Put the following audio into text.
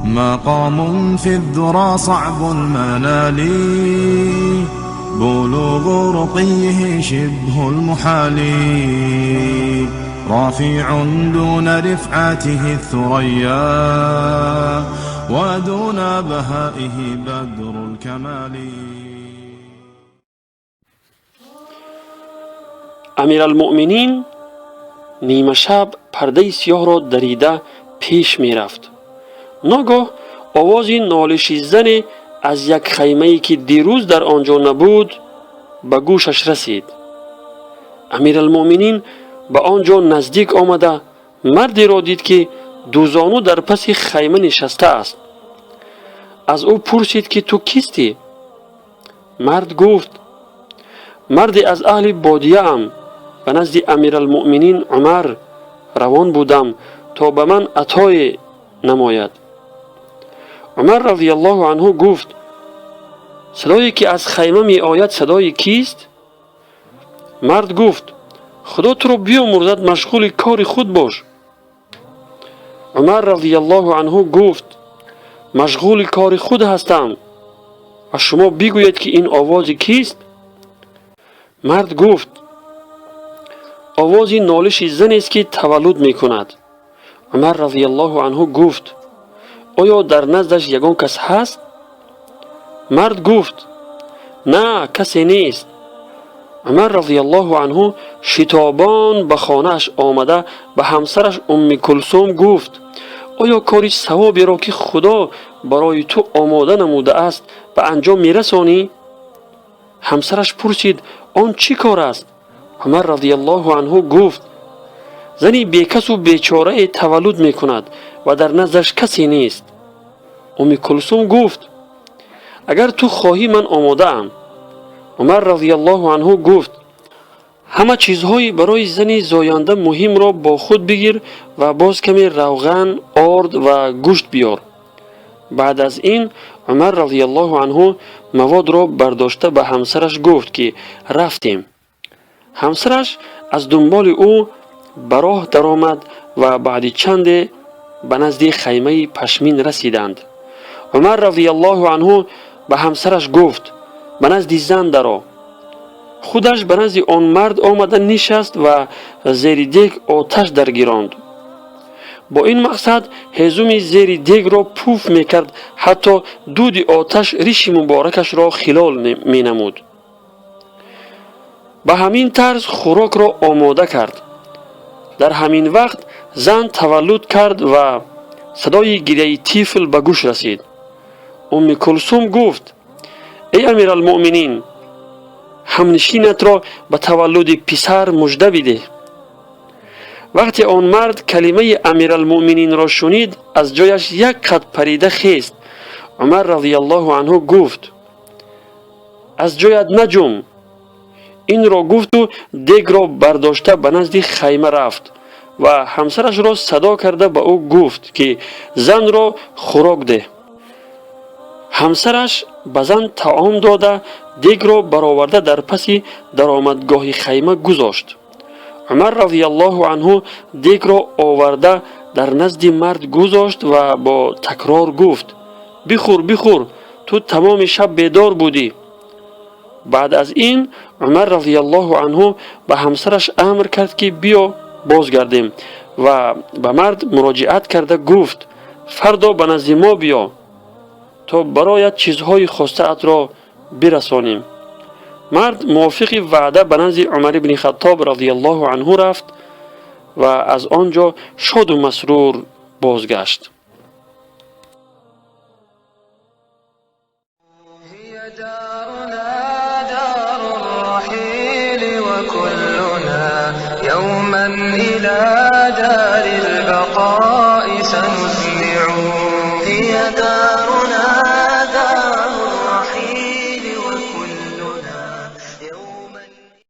مقام في الذرى صعب المنال، بلوغ رقيه شبه المحال، رافع دون رفعته الثريا، ودون بهائه بدر الكمال. Амиралмуъминин нимашаб пардаи сиёҳро дарида пеш мерафт. Ногоҳ овози нолиши зане аз як хаймае, ки дирӯз дар он ҷо набуд, ба гӯшаш расид. Амиралмуъминин ба он ҷо наздик омада, мардеро дид, ки дузону дар паси хайма нишастааст. Аз ӯ пурсид, ки ту кистӣ? Мард гуфт: марде аз аҳли бодияам, ба назди Амиралмуъминин Умар равон будам, то ба ман атое намояд. Умар разияллоҳу анҳу гуфт: садое, ки аз хайма меояд, садои кист? Мард гуфт: Худо туро биёмурзад, машғули кори худ бош. Умар разияллоҳу анҳу гуфт: машғули кори худ ҳастам ва шумо бигӯед, ки ин овози кист? Мард гуфт: овози нолиши занест, ки таваллуд мекунад. Умар разияллоҳу анҳу гуфт: оё дар наздаш ягон кас ҳаст? Мард гуфт: на, касе нест. Умар разияллоҳу анҳу шитобон ба хонааш омада, ба ҳамсараш Умми Кулсум гуфт: оё кори савоберо, ки Худо барои ту омода намудааст, ба анҷом мерасонӣ? Ҳамсараш пурсид: он чӣ кор аст? Умар разияллоҳу анҳу гуфт: зани бекасу бечорае таваллуд мекунад ва дар наздаш касе нест. Умми Кулсум гуфт: агар ту хоҳӣ, ман омодаам. Умар разияллоҳу анҳу гуфт: ҳама чизҳои барои зани зоянда муҳимро бо худ бигир ва боз каме равған, орд ва гӯшт биёр. Баъд аз ин Умар разияллоҳу анҳу маводро бардошта ба ҳамсараш гуфт, ки рафтем. Ҳамсараш аз дунболи ӯ ба роҳ даромад ва баъди чанде ба назди хаймаи пашмин расиданд. Умар разияллоҳу анҳу ба ҳамсараш гуфт: ба назди зан даро. Худаш ба назди он мард омада нишаст ва зери дег оташ даргиронд. Бо ин мақсад ҳезуми зери дегро пуф мекард, ҳатто дуди оташ риши муборакашро хилол менамуд. Ба ҳамин тарз хӯрокро омода кард. Дар ҳамин вақт зан таваллуд кард ва садои гиряи тифл ба гӯш расид. Умми Кулсум гуфт: эй Амиралмуъминин, ҳамнишинатро ба таваллуди писар мужда бидеҳ. Вақте он мард калимаи Амиралмуъмининро шунид, аз ҷояш як қад парида хест. Умар разияллоҳу анҳу гуфт: аз ҷоят наҷум. Инро гуфту дегро бардошта ба назди хайма рафт ва ҳамсарашро садо карда ба ӯ гуфт, ки занро хӯрок деҳ. Ҳамсараш ба зан таом дода, дегро бароварда дар паси даромадгоҳи хайма гузошт. Умар разияллоҳу анҳу дегро оварда дар назди мард гузошт ва бо такрор гуфт: бихӯр, бихӯр, ту тамоми шаб бедор будӣ. Баъд аз ин Умар разияллоҳу анҳу ба ҳамсараш амр кард, ки биё бозгардем, ва ба мард муроҷиат карда гуфт: фардо ба назди мо биё, то бароят чизҳои хостаатро бирасонем. Мард мувофиқи ваъда ба назди Умар ибни Хаттоб разияллоҳу анҳу рафт ва аз он ҷо шоду масрур бозгашт. هي دارنا دار الرحيل، وكلنا يوما إلى دار البقاء سنزمع. هي دار